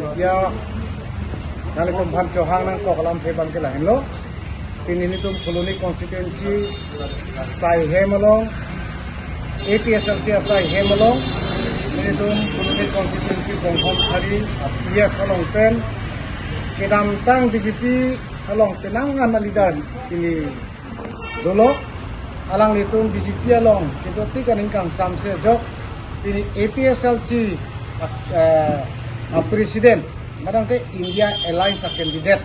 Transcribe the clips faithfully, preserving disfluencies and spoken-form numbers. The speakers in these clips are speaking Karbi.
Media nanglitum aphan chohang nangkok alamthe abangke lahenlo. Pini nelitum Phuloni constituency Saihem along, A P H L C Saihem along, nelitum Phuloni constituency Bonghom Thari P S along pen kedamtang B J P along penang an leader pini dolo, alanglitum B J P along kedo tik aning kangsamse ajok pini A P H L C, eh, a president, madang ke India Alliance a candidate,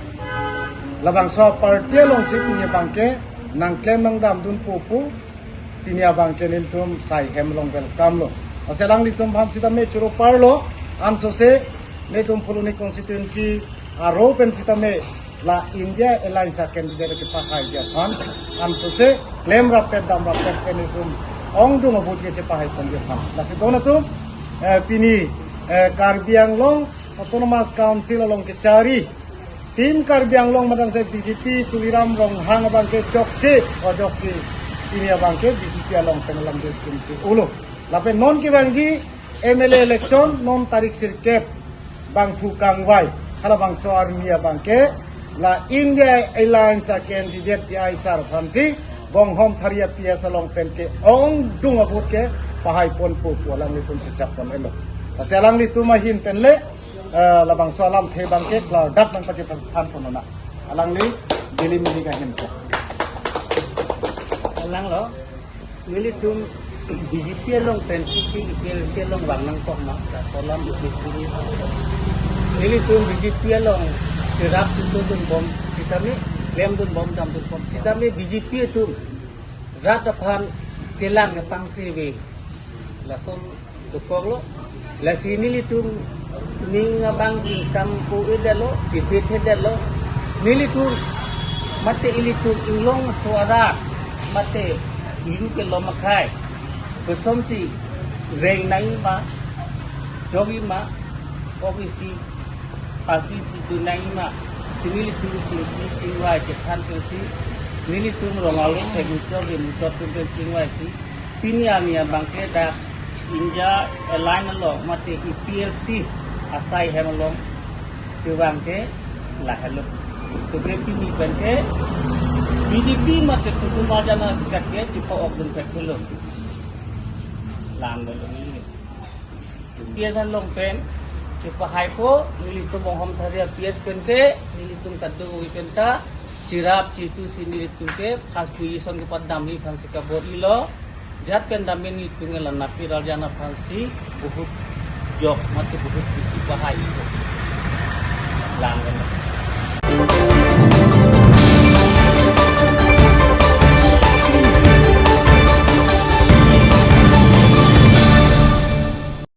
labangso a party alongsi pini abangke nangklem nangdamdunpo pu, pini abangke nelitum Saihem along welcome lo. Lasi alanglitum aphan sitame choro parlo, ansose nelitum Phuloni constituency aro pen sitame la India Alliance a candidate kepahai ji aphan, ansose klem rapet dam rapet pen nelitum ongdung a-vote ke chepahai ponji aphan. Lasi don atum, eh, pini, eh, Karbi Anglong Autonomous Council along kechari Team Karbi Anglong madang ke B J P Tuliram Ronghang abangke chokche, ojoksi pini abangke B J P along pen alam de chunche ulo. Lapen non kevangji M L A election non tarik sirkep bangphu kangvai, halabangso arni abangke la India Alliance a candidate J I sir aphansi Bonghom Thari P S along pen ke ongdung a-vote kepahai ponpo pu alanglitum sechak pon-etlo. Lasi alanglitum ahin pen le, eh, labangso alamthe abangke klardak nangpachethan pon nang. Alangli Delhi mili kahin ko. Alanglo, nelitum B J P along pen isi A P H L C along vang nangkok ma, laso alam B J P. Nelitum B J P along cherap itu dunbom sitame, klemdunbom damdunbom sitame B J P atum rat aphan kelang pangkri ave. Lason dokoklo. Lasi nelitum ning abang ingsam ko-edetlo, chithe-thedetlo. Nelitum mate ilitum inglong suara, mate ilu kelom akhei, kosonsi reng nangji ma, jokji ma, kok isi party si dun nangji ma, si nelitum chingki chingvai chethan pensi, nelitum rong alo te muchot re muchot pen chingvaisi, pini arni abangke dak India Alliance along mate A P H L C asaihem along kevang ke lahelo. Tobe pini pen ke B J P mate Tuliram Ronghang kat ke chipa-okdun kat helo. Lang dolo ni. P S along pen chepahaipo, nelitum Bonghom Thari P S pen ke, nelitum kadung ui penta, cherap chitu si nelitum ke first position kepadamji aphansi kabor-ilo, jat pen dam nelitum ke la Napi Rajen aphansi bahut jok mate bahut bisi pahaipo. Lang kan.